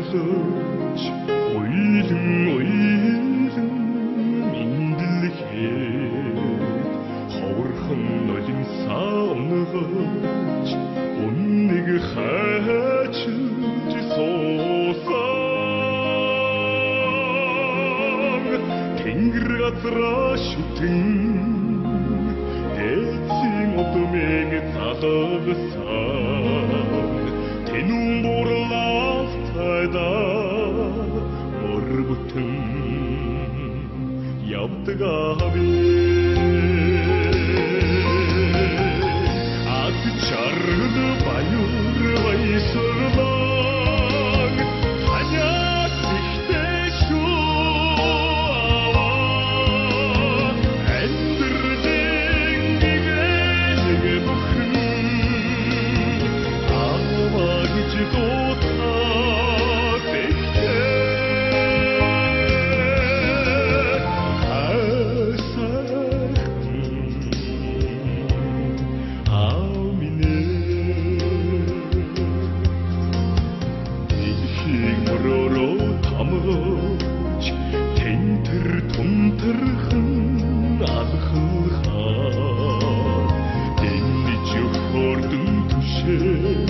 Баярлаж уйлан уйлан мэдлэхэд ховорхон нулимсаа унгаж үннийг хайчилж суусан тэнгэр газраа шүтэн дээдсийн удмыг залгасан тэнүүн бурлалтайда мөр бүтэн явдаг ави ад чаргал баяр баясгалан танаас ихтэй шүү аваа амьдралын гэгээлэг бүхэн аваа гэж дуудаад ихтэй Дэлхийг мөрөөрөө тамгаж тэнтэр тунтархан алхалхаа дэмнэж хөрдөн түшээд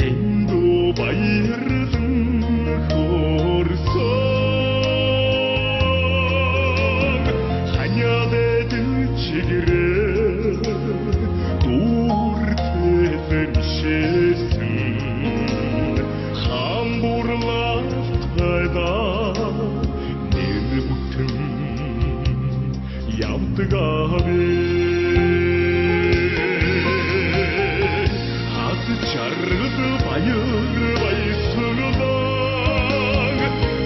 дэндүү баярлан хөрсөн ханиад чигэрээ дүүртэл мишээсэн хам бурлалтайда нэр бүтэн явдаг ави хад чаргал баяр баясгалан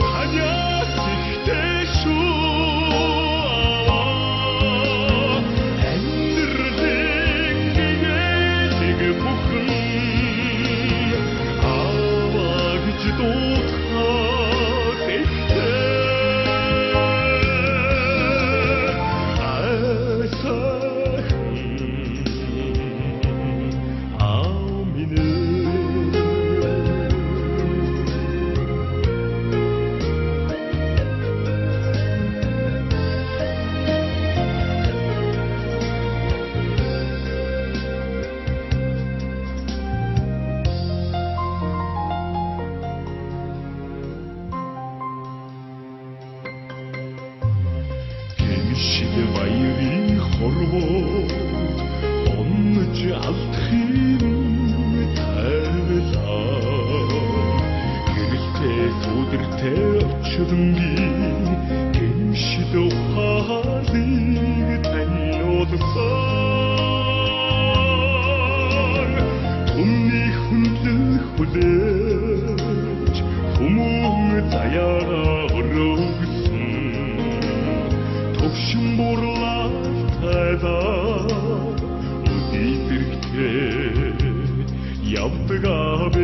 танаас ихтэй шүү аваа амьдралын гэгээлэг бүхэн аваа гэж дуудахад ихтэй айсахан аав минь ээ. Гэмшил баярын хорвоо онж алдахын тайвлаа гэрэлтэй сүдэртэй очлонгийн гэмшил ухаалыг таниулсан түмний хүндлэл хүлээж хүмүүн заяараа өргөсөн төвшин бурлалтайда өдий зэрэгтэй явдаг аав.